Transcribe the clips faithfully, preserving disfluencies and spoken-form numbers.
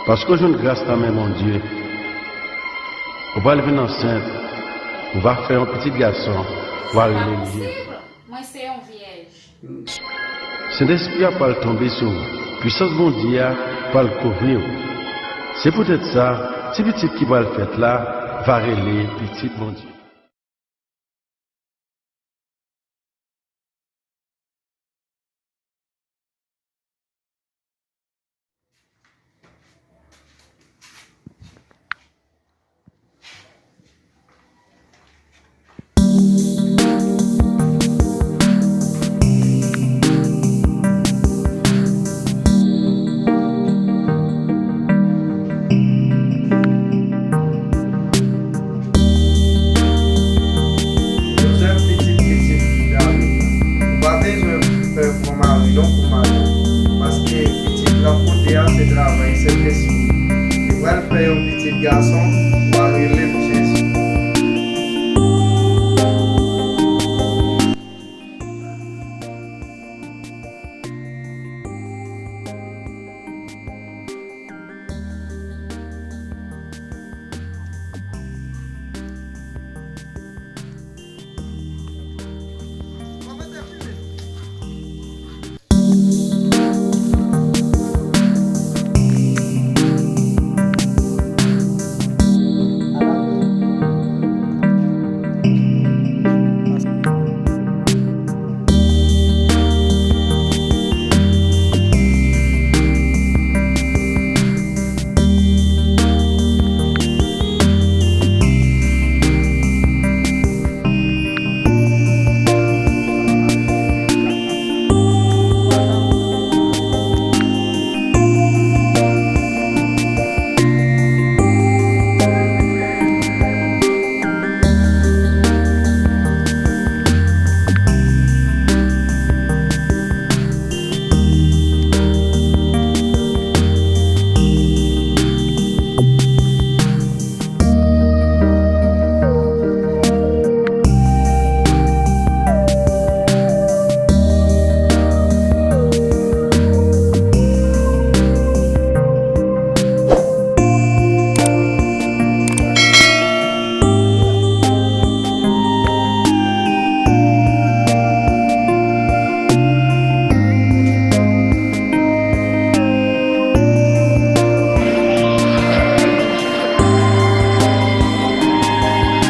Paske w jwenn gras nan men Bondye, ou pral vin ansent, ou va fè yon pitit gason, w a rele l Jezi. Mwen se yon vyèj. Sentespri a pral tonbe sou ou, pwisans Bondye a pral kouvri w. Se poutèt sa, ti pitit ki pral fèt la va rele Pitit Bondye. Joseph, pitit pitit David la, ou pa bezwen pè pran mari non pou madanm, paske pitit l ap pote a se travay Sentespri. Li pral fè yon pitit gason, w a rele l Jezi.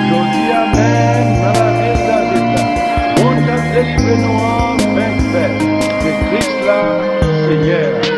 Jodi a menm, nan lavil David la, Bondye ap delivre nou an menm fè. Se Kris la, Senyè a.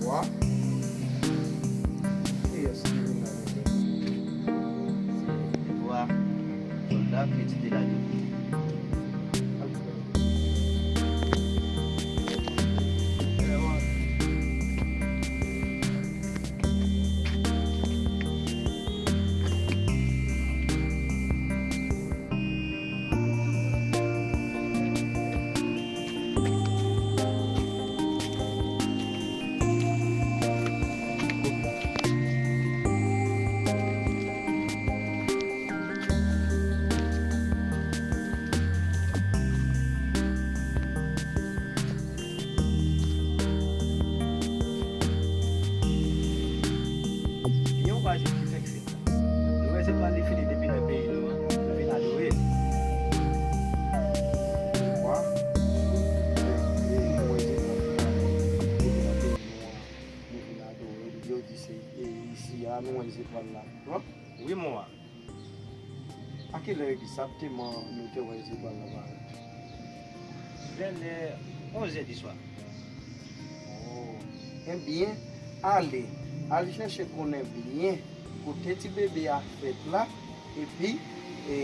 Wa? Kiyès ki vin nan nou? Se wa, sòlda ki te la. Yon pa jwenn ki fèk fèt la. Nou wè se pral li fini depi nan peyi nou an, nou vin adore li. Wa Zetwal la. Wi, mon wa. A kilè egzakteman nou te wè zetwal la parèt? Vè lè onz è di swa. Oh. Ebyen, ale, al chèche konnen byen kote ti bebe a fèt la, epi e,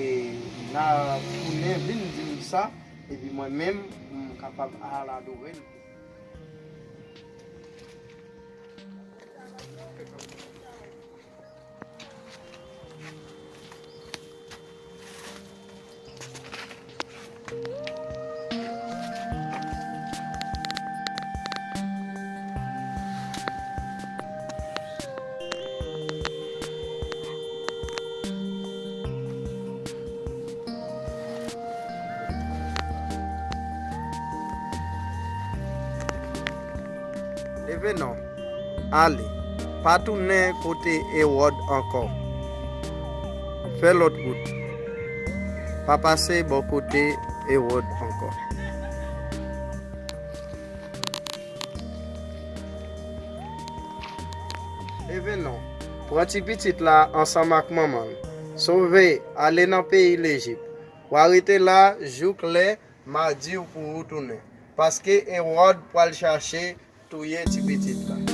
n a tounen vin di m sa, epi mwen menm, m kapab al adore l. Leve non, ale, pa tounen kote Ewòd ankò. Fè lòt wout. Pa pase bò kote Ewòd ankò. Leve non, pran ti pitit la ansanm ak manman l. Sove, ale nan peyi Lejip. W a rete la jouk lè m a di w pou w tounen, paske Ewòd pral chache touye ti pitit la.